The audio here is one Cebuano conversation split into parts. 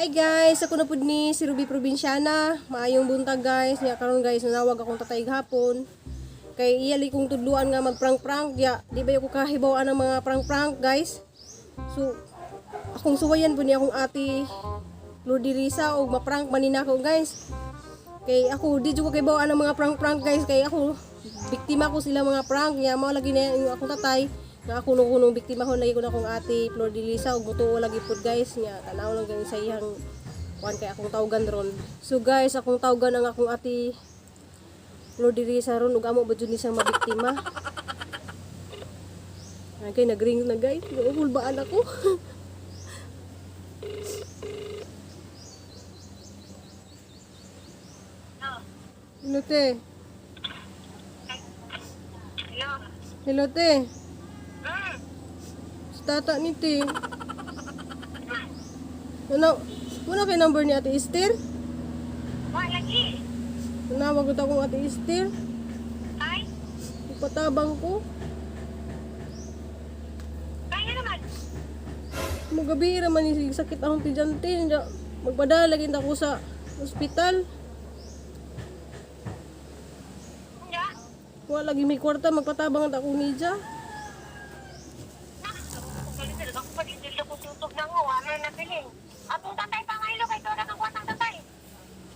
Hi guys, ako na pud ni si Ruby Provinciana. Maayong buntag guys. Nya karon guys, nanawag akong tatay gahapon. Kay iya li kong tudluan nga magprank-prank. Ya, di ba ko kahibaw ang mga prank-prank guys. So, akong suwayan po ni akong ate Lodi Risa og maprank man ni nako guys. Kay ako di jud ko kahibaw ang mga prank-prank guys, kay ako biktima ko sila mga prank. Nya mao lagi na yung akong tatay nga ako nung kunong biktima ko lagi ko na akong ate Flor de Lisa og mutuo lagi pud guys. Nya tanaw lang gani sa iyang kuan kay akong tawgan ron. So guys, akong tawgan ang akong ate Flor de Lisa ron ug amo ba jud ni siyang mabiktima. Ay, kay nagring na guys. Nauhulbaan ako. Hello, te. Hello. Hello, te. Mm. Si tata ni te. Ano? Wala kay number ni Ate Esther? Wa lagi. Nanawag ko akong Ate Esther. Ay, Ipatabang ko. kaya naman. Magabi raman ni sakit akong tidyante. Magpadala lagi ako sa ospital. Nya. Wala lagi may kwarta, magpatabang ako niya. Na. Galit ako pa dito ko tutog na ngo, wala na bilin. Atong tatay pa ngayon kay tora kang kwatang tatay.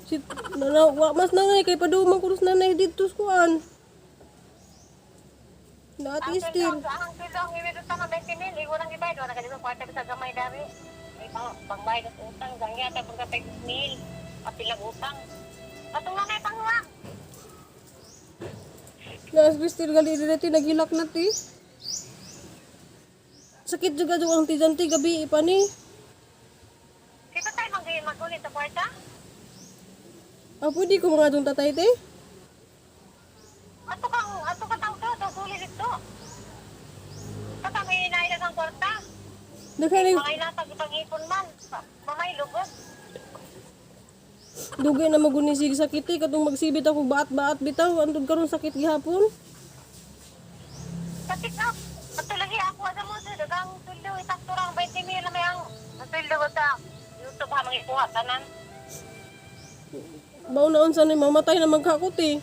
Si, nana, wa, mas nanay kay padumang kuros nanay dito sa kuan. Na Ate Esther. Ang ang sweldo ang iwi sa mga 20 mil, iwo nang gibayad wala ka kwarta sa gamay dari. Ay pang pangbayad sa utang, gangya ta pang tatay mil. Apilang utang. Atong nanay pangwa. Na Esther gali dire nagilak na ti. Sakit juga jud ang tidyante gabi pa ni. Si tatay manggay magulit sa kwarta. Ah, pwede ko mga dong tatay te. Ato kang ato ka tang to, daw suli dito. Tata may inailag ang kwarta. Daghan Mga inatag ipag-ipon man. Mamay lugod. dugay na magunisig sakit eh. Katong magsibit ako baat-baat bitaw. Antod karon sakit gihapon. Patik up. Ato lagi ako sa mo sa dagang sweldo itakto ra ang 20 mil na may ang sweldo ko sa YouTube ha mga ikuha tanan. Bao na unsa ni mamatay na magkakot eh.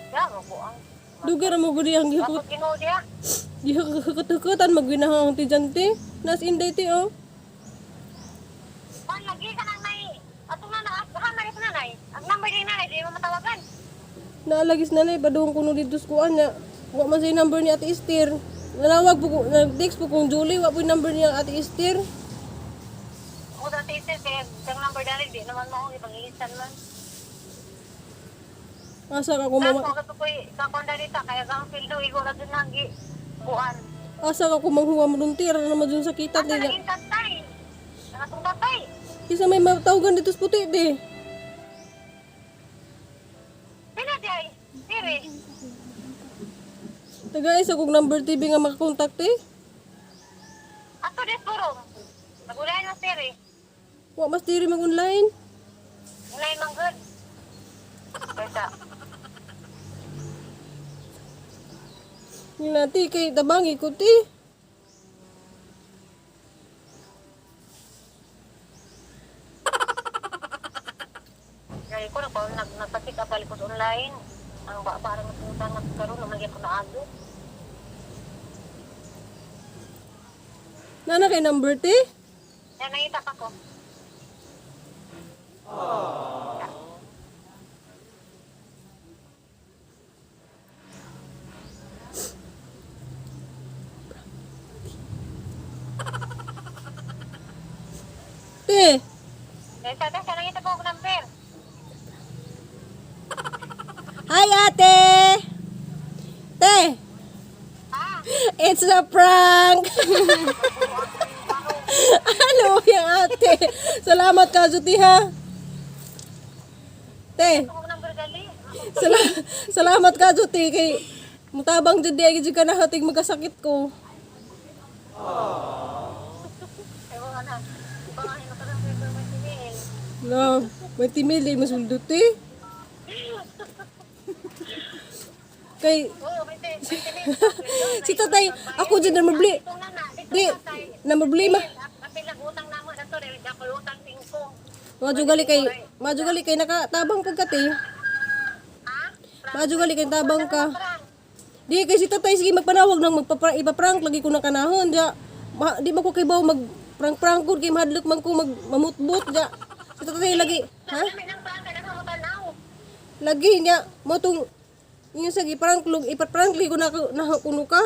Ya mo ko ang. Dugay ra mo gud ang gihakot. Ako Ginoo diha. Gihakot-hakotan magwinahang ang tidyante. Nas inday ti oh. Pan lagi ka nang nay. Ato na na ha man ito nanay. Ang number din nanay di mo matawagan. Naalagis nanay padung kuno dito sa kuan niya. Wa man say number ni Ate Esther. Nanawag po ko, nag-text po kong Julie, wa po yung number niya Ate Esther. Ako sa teacher kay ang number dali di naman mo ipag-ilisan man. Asa ka kumama Ako ka koy kakon dali ta kaya kang sweldo igo ra dun nagi buwan. asa ka kumanghuwa mo dun tira naman dun sa kita Ato nila. lagi tatay. Ang atong tatay. Kisa may matawagan dito sa puti di. Pina di ay. Siri. Taga isa kong number TV nga makakontak eh. Ato des puro. Nagulayan na siri. Wa mas diri mag online. Ulay man good. Kaysa, Yung nati kay tabangi ko ti. gaya ko, nagpa, nag, nagpatik up ko sa online. Ang ba, parang napunta na karon naman ko na ago. Nana kay number ti? Kaya nangita pa ko. Ti. Kaysa, kaysa nangita ko og number. Hi ate. Te. Ah, It's a prank. Ano yung ate? Salamat ka Juti ha. Te, ko og number gali. salamat ka Juti kay mutabang jud di ay jud ka nahatig magkasakit ko. Ewan ka na. Baka ano ka lang pwede may sinil. No, may timili masuldo ti. Kay Oo, may sinil. si tatay, ako jud na mabli. Itong nana, Di, dito tatay. na problema. Apil ang utang namo na to, dahil ako utang ting Mga jugali kay nakatabang pud ka, te. Ha? Mga jugali kay tabang ka. Prank. Di kay si tatay sige magpanawag nang magpapra ipaprank lagi ko na kanahon ja. Ma, di ba ko kay baw mag prank prank gud kay mahadlok man ko mag mamutbot ja. Si tatay lagi, ha? Lami ng prank kay nasa tanaw. Lagi niya mo tong yung sa giprank lug ipaprank lagi ko na na kuno ka.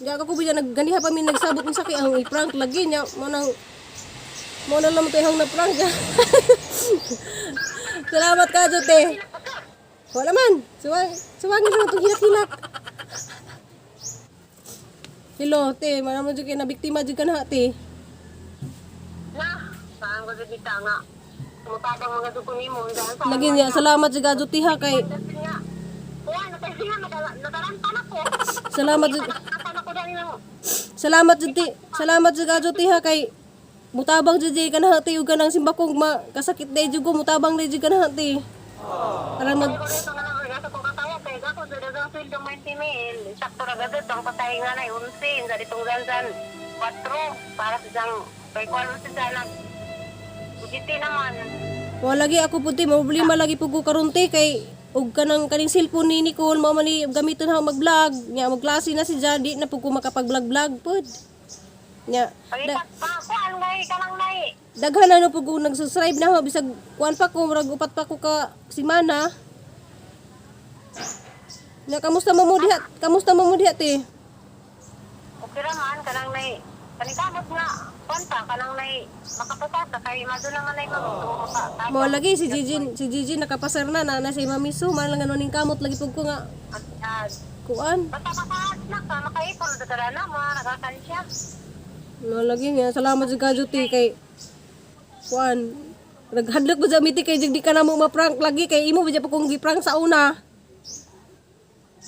Ja ka ko biya nagganiha pa mi nagsabot mi sakit ang iprank lagi niya mo nang mo na lang to na prank ja. Salamat ka te. Wala man. Suwang suwangin lang itong hilak-hilak. Hello, te. Mana mo dyan kay nabiktima dyan ka na, te. Na, saan ko sa kita nga. Tumutadang mga dugo nimo dahil sa Lagi niya, salamat dyan ka, te, ha, kay... nga. Kuha na tayo nga nakarantan ako. Salamat dyan... Nakarantan ako dahil ng Salamat dyan, te. Salamat dyan ka, te, ha, kay... Mutabang dyan dyan ka na, te. Huwag ka ng simbakong makasakit na dyan ko. Mutabang na dyan ka na, te. Para mag... Ko dito nga naman sa kong katawa kay ako sa dagang sweldo 20 mil. Sakto ra gagad ang patay nga na 11 sa ditong gansan 4 para sa isang kay kuan sa sana. GT naman. Wala lagi ako po, te. Problema lagi po ko karon, te, kay og kanang kaning cellphone ni Nicole mao man ni gamiton ha mag-vlog nya, magklase na si Jadi na pud ko makapag-vlog-vlog pud nya. Palipat pa kuan ngay kanang nay. Daghan na no pud ko nag-subscribe na ho bisag kuan pa ko, murag upat pa ko ka semana. Nya, kamusta mo diha? Kamusta mo diha, te? Okay ra man kanang nay. Kanikamot nga kuan pa kanang nay makapasasa kay madula man nay magusto ka. Mo lagi si Gigi, si Gigi nakapasar na na, na si Mami Su man lang ano ning kamot lagi pud ko nga kuan. Basta makaas na ka, makaipon na dala na, mga nagkakansya. No lagi nga salamat sa kadyo, te, kay kuan naghadlok ba sa miti kay di ka na mo ma-prank lagi kay imo ba pa kong gi-prank sa una.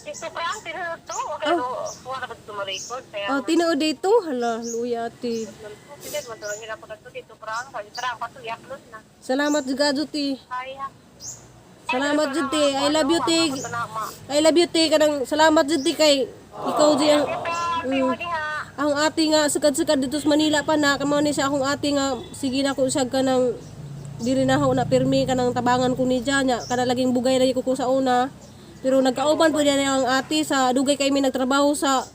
Dito pa ang tinuto, okay, oh. Wala ba tumalikod? Kaya, Oh, tinuod dito, hala luya, te. sige, matulungin ako na dito, prang, kaya prang, pato, i-upload na. Salamat jud kadyo, te. Kaya. Salamat jud, te. I love you, te. Ito na, ma. I love you, te. Kanang salamat jud, te, kay ikaw di ang Ito, mo diha. ang ate nga sukad-sukad dito sa Manila pa na kamo ni siya akong ate nga sige na ko siya kanang diri na ho na pirmi kanang tabangan ko ni Jan nya kana laging bugay lagi ko sa una, pero nagkauban po niya ang ate sa dugay kay mi nagtrabaho sa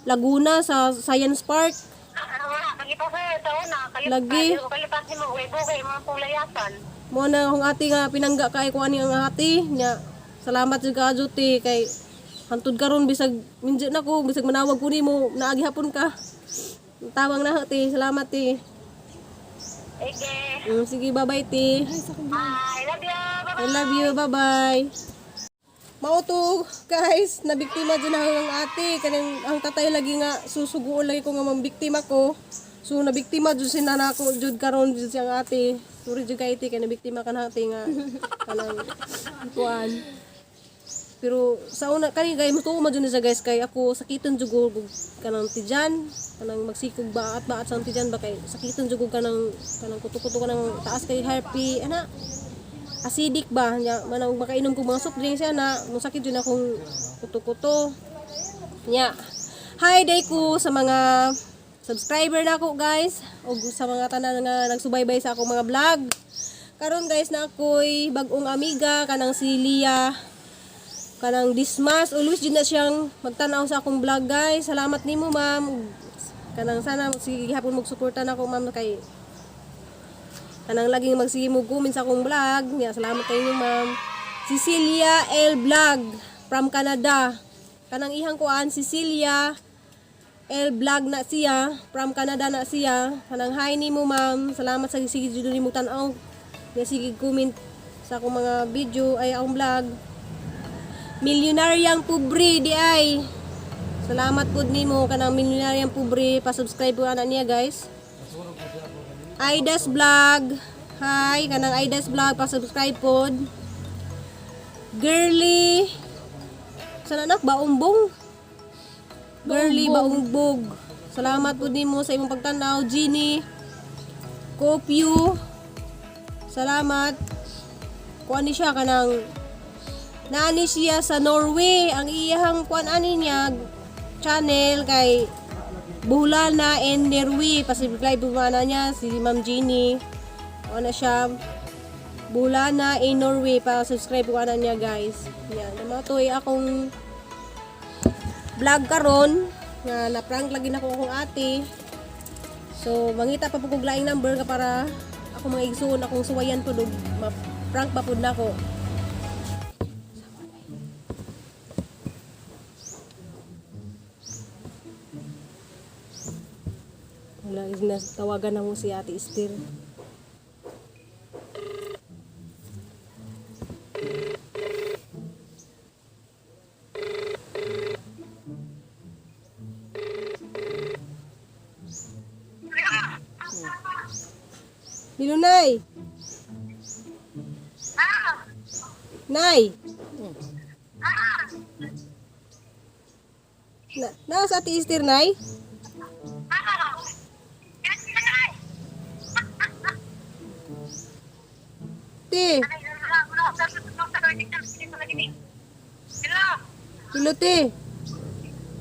Laguna sa Science Park. Wala, kalipas sa taon na, kalipas, Lagi. Kalipas ni mo, bugay, mga pulayasan. Mo na akong ate nga pinangga kay ko ani ang ate nya. Salamat jud ka te, kay hantud karon bisag minjo na ko, bisag manawag ko nimo naagi hapon ka. Tawang na ho, te. Salamat, te. Ege. Sige, bye bye, te. I love you. Bye-bye. I love you. Bye-bye. Mao to, guys, nabiktima dyan ako ng ate. Kanang ang tatay lagi nga susuguon lagi ko nga mambiktima ko. So nabiktima jud si nana ko jud karon jud siyang ate. Sorry jud kay ate kay nabiktima ka na ate nga kanang kuan. Pero sa una kani guys, mutuo man jud ni siya, guys, kay ako sakiton jud ko og kanang tiyan, kanang magsikog baat baat sa tiyan ba kay sakiton jud ko kanang kanang kuto-kuto kanang taas kay herpes ana, acidic ba nya manang makainom ko mga soft drinks ana mosakit jud akong kuto-kuto nya. Hi day ko sa mga subscriber na ako, guys, ug sa mga tanan nga nagsubaybay sa akong mga vlog karon, guys. Na ako'y bag-ong amiga kanang si Lia kanang Dismas always jud na siyang magtan-aw sa akong vlog, guys. Salamat nimo, ma'am. Kanang sana sige gihapon magsuporta nako, ma'am, kay kanang laging magsige mo comment sa akong vlog. Ya, salamat kay inyo, ma'am. Cecilia L Vlog from Canada. Kanang ihang kuan Cecilia L Vlog na siya, from Canada na siya. Kanang hi nimo, ma'am. Salamat sa sige jud nimo tan-aw. Ya, sige comment sa akong mga video ay akong vlog. Milyonaryang Pobre di ay. Salamat pud nimo kanang Milyonaryang Pobre, pa-subscribe po ana niya, guys. Aidas Vlog. Hi, kanang Aidas Vlog, pa-subscribe pod. Girly. Sana anak Baumbong. Girly Baumbog. Salamat po nimo sa imong pagtanaw, Jeannie. Kopyu. Salamat. Kuan ni siya kanang naani siya sa Norway. Ang iyahang kuan ani niya channel kay Buhlana and Nerwi. Pasubscribe po ana niya si Ma'am Jeannie. Kuan na siya. Bulana in Norway para subscribe ko ana niya, guys. Yan, mao to akong vlog karon nga na-prank lagi na ko akong ate. So, mangita pa po kog laing number nga para ako mga igsuon akong suwayan pud og ma-prank pa pud nako. Wala, tawagan na mo si Ate Esther. Dino, Nay! Nay! Na, nasa Ate Esther, Nay? Te, Hello. hello te.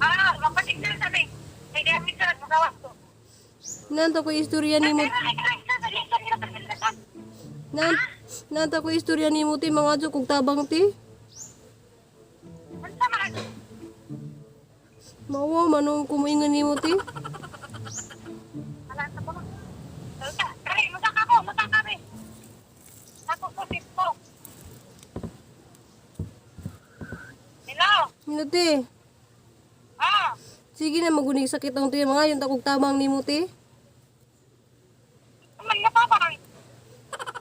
Ah, mapatignan sa may. May gamit sa magawas ko. Nanto ko istorya nimo. Nan nanto ko istorya nimo te, mga adyo kog tabang te. Mawa manong kumuingon nimo te. Hello. Hello te. Ah, Sige na magunig sakit ang te, mga yung takog tabang nimo te. man na pa ba?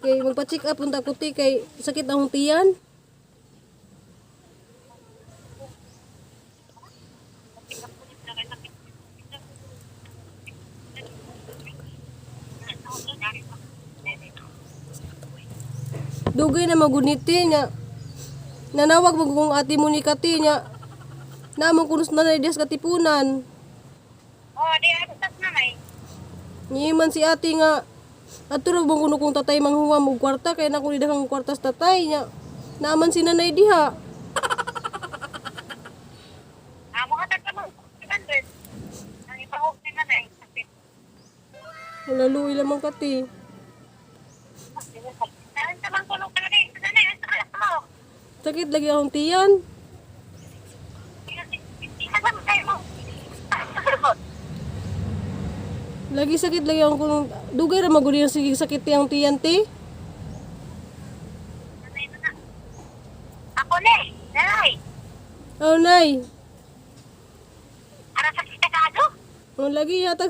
Kay magpa-check up unta ko te kay sakit ang tiyan. Dugay na maguniti nya. Nanawag mo kung ate mo ni Kati nya. Namong kunos na na sa Katipunan. Oh, di ay tas na may. Niiman si ate nga ato ra bang kuno kong tatay manghuwa mo kwarta kay na ko kang kwarta sa tatay nya. Naaman si nanay diha. Ah, mga tagka mo 600. Ang ipaok ni nanay. Wala luwi lamang Kati. Ang tamang tulong ka lagi sa nanay, ang sakit mo. Sakit lagi akong tiyan. Lagi sakit lagi akong kulong. Dugay ra magud yung sige sakit tiyang tiyan te. Ako ni, nanay. Oh nay. Ara sa kita kado. Oh, lagi ihatag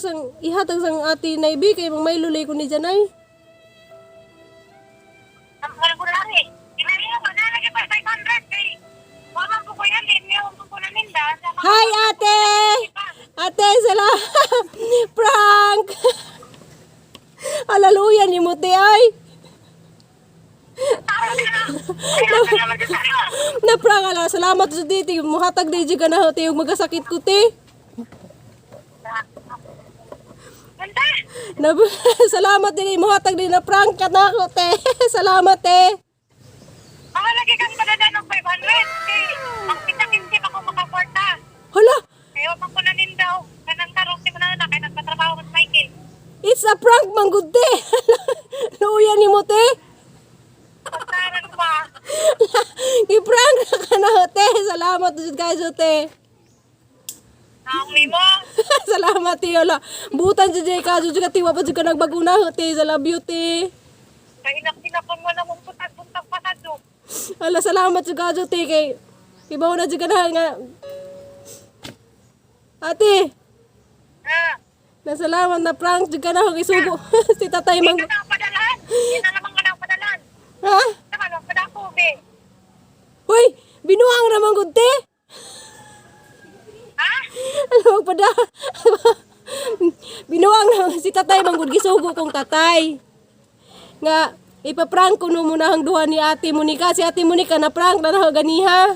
sang ate nay bi kay mang may lulay ko ni Janay. Ang parang ko lang eh. Dinali mo na lagi pa 500 kay. Wala po ko yan din, meron po ko na ninda. Hi ate! Ate, sala! Prank! Hallelujah ni mo te ay! Na prank ala, salamat sa diti. Muhatag di ka na te yung magasakit ko te. Ganda! Na, salamat din muhatag din na prank ka na ako te. Salamat te. Mga lagi kang padala ng 500 kay ang pinakinti pa ko makaporta. Hala, Kaya wag ko na ninda o kanang tarong si na na kay nagpatrabaho mas Michael. it's a prank manggod te. Luya ni mo te. Pagkaran ba? Gi-prank na ka na te. Salamat jud kayo te. Ang mo. Salamat te. Hala, butan jud ka jud ka tiwa pa jud ka nagbaguna te. Sa love you te. Kay inak-inakon mo na mong putag-putag pasado. Hala, salamat jud kayo te kay ibaw na jud ka na nga. Ate, Ah, nasalamat na prank jud ka na kay sugo si tatay hindi mang ka na padalan. Hindi na naman ka na padalan. Ha? Sama lang pada ko be. Hoy, binuang ra man gud te. Ha? Ano magpada? Binuang na si tatay manggod gisugo kong tatay. Nga ipaprank ko no muna ang duha ni Ate Monica. Si Ate Monica na prank na na ganiha.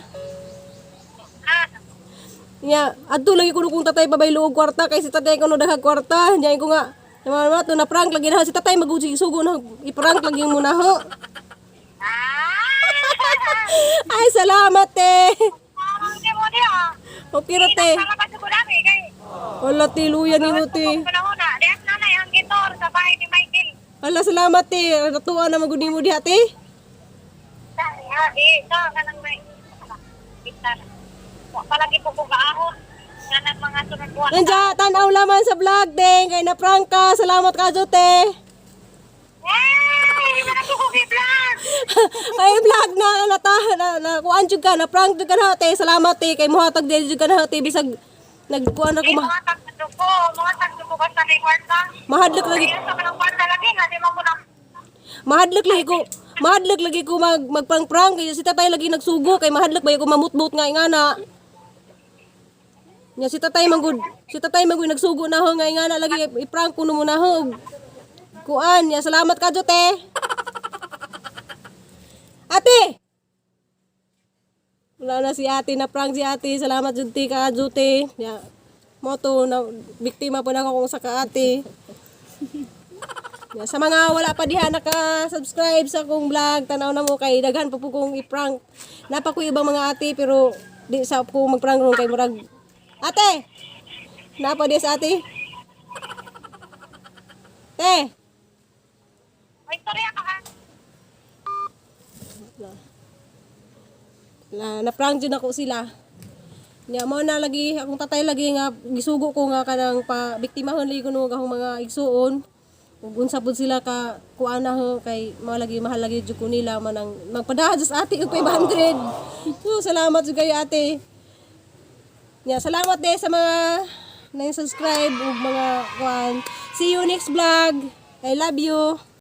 Ah, Nya, adto lagi kuno kong tatay pabaylo og kwarta kay si tatay kuno daghang kwarta. Nya ko nga naman to na prank lagi na si tatay magud sugo na iprank lagi mo na ho. ah. Ay salamat te. Parang di mo di ah. Okay ra te. Salamat sa kulami kay. Wala te luya nimo te. Panahon na, diyan nanay ang gitor sa bahay ni Michael. Ala salamat te. Natuwa na magud nimo diha te. Ah, di ka kanang may kita. Wa palagi ko gaahon. Kanang mga sunod buwan. Nandiya, tanaw laman sa vlog, deng. Kay na-prank ka. Salamat ka, te. Hey, wala ko ko vlog. Ay, vlog na, nata, na, na, kuan jud ka, na-prank jud ka na, te. Salamat, te. Kay muhatag din jud ka na, te. Bisag, nagkuan ako, Ay, ma mga tagduko ka sa may kwarta. mahadlok lagi. Kaya sa mga kwarta lagi nga di man ko na Mahadlok lagi ko magprank-prank kay si tatay lagi nagsugo kay mahadlok ba ko mamutmut nga ingana. Nya si tatay manggud nagsugo na ho nga ingana lagi i-prank ko no mo na ho. Kuan, nya salamat ka te. Ate. Wala na si ate, na prank si ate. Salamat jud te ka jud te. Nya mo to na biktima po na ako kung sa ka ate. Ya, sa mga wala pa diha naka-subscribe sa akong vlog, tanaw na mo kay daghan pa po kong i-prank. Napa ko ibang mga ate pero di sa ko mag-prank ron kay murag Ate. Napa di sa ate? Te. Ay, sorry ako ha. Na na-prank jud ako sila. Nya mo na lagi akong tatay lagi nga gisugo ko nga kanang pa biktimahon lagi kuno akong mga igsuon. Ug unsa pud sila ka kuana ho kay mga lagi mahal lagi jud ko nila manang magpadaha sa ate og 500. So, salamat jud kayo ate. Nya salamat din sa mga na subscribe ug mga kuan. See you next vlog. I love you.